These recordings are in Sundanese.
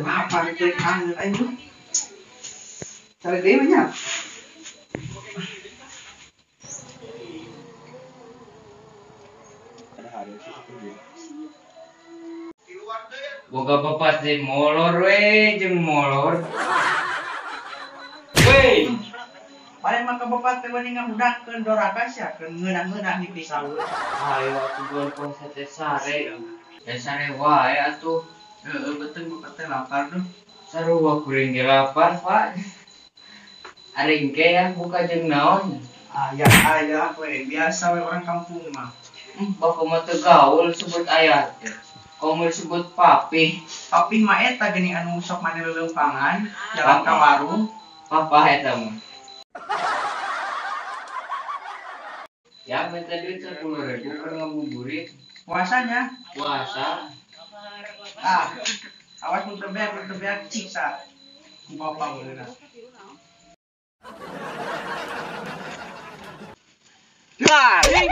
Lapar teh angeut aing tuh. Cari deui mah nya. Boga bapak teh molor we jeung molor. Wey. Paling mah ka bapak teh mending ngahudangkeun doraka sia keun ngeunah-ngeunah di pisaweut. Ayo atuh bulan puasa teh sare. Teh sare wae atuh. Heeh, betul bapak teh lapar duh. Sarua kuring ge lapar, Pak. Ari engke ya buka jeung naon? Aya aya we biasa we orang kampung mah. Bapak mah teu gaul sebut ayah teh. Komo disebut papi. Papi mah eta geuning anu sok mane leuleumpangan jalan ka warung. Papa eta mah. Ya minta duit 10.000 keur ngabuburit. Puasanya? Puasa. Ah. Awas mun teu beak ciksa. Ku bapak meunah. Garing,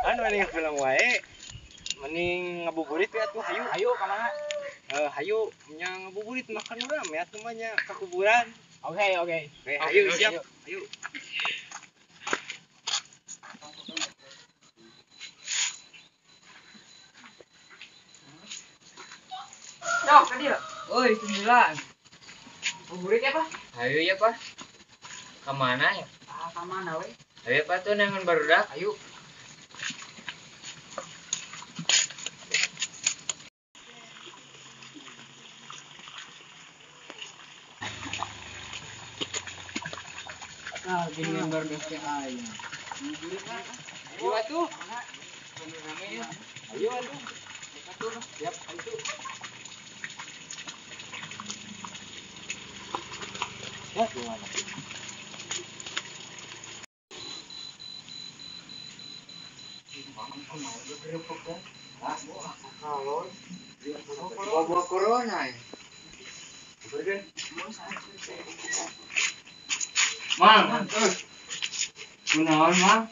anu mending film wae. Mending ngabuburit ya tuh, hayu. Hayu ka mana? Hayu nya ngabuburit makan urang ya tuh mah nya ka kuburan. Oke, oke. Oke, hayu siap. Hayu. Sok, ka dieu. Oi, 9. Ngabuburit ya, Pak? Hayu ya, Pak. Ka mana ya? Ah, ka mana we? Hayu Pak tuh nangan barudak. Hayu. Ah, gini yang baru teh aya. Ayo atuh. Ayo atuh. Atuh, siap, ayo. Ya, gimana? Bawa corona ya. Mang, kunaon mang?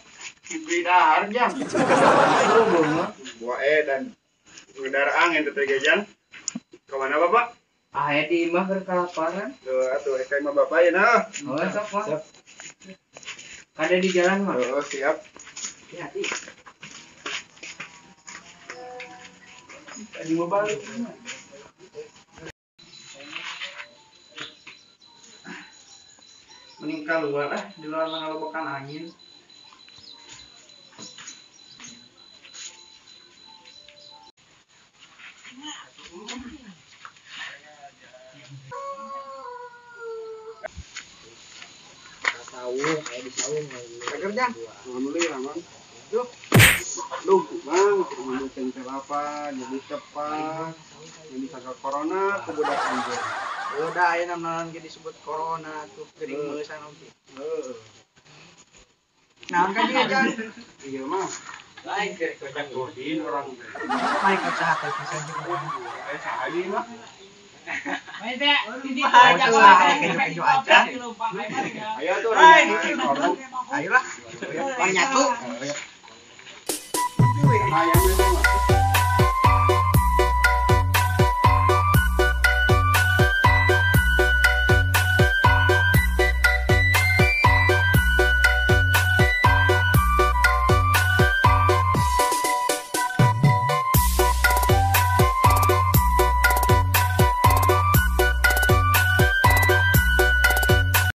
Diberi dahar jang. Buah dan udara angin teh jang. Ka mana bapak? Ah, di imah keur kalaparan. Tuh, atuh ka imah bapak ya nah. Oh, sok mah. Kada di jalan mah. Oh, siap. Hati-hati. Tadi mau balik. Mending keluar ah, di luar mah ngalobokan angin. Sawung, kayak di sawung. Kerja. Alhamdulillah, Mang. Duh. Duh, Mang, kudu tempe apa, jadi cepat. Jadi sangka corona, ku budak anjir. Udah aya naon ge disebut corona tuh geuring meusan oge. Heeh. Naon ka dieu, Jang? Iya mah. Lain keur kocak godin orang teh. Main ka saha teh pisan jeung urang. Eh saha ieu mah? Main teh di Kejo-kejo aja. Ayo tuh orang. Ayo lah. Orang nyatu. Ayo.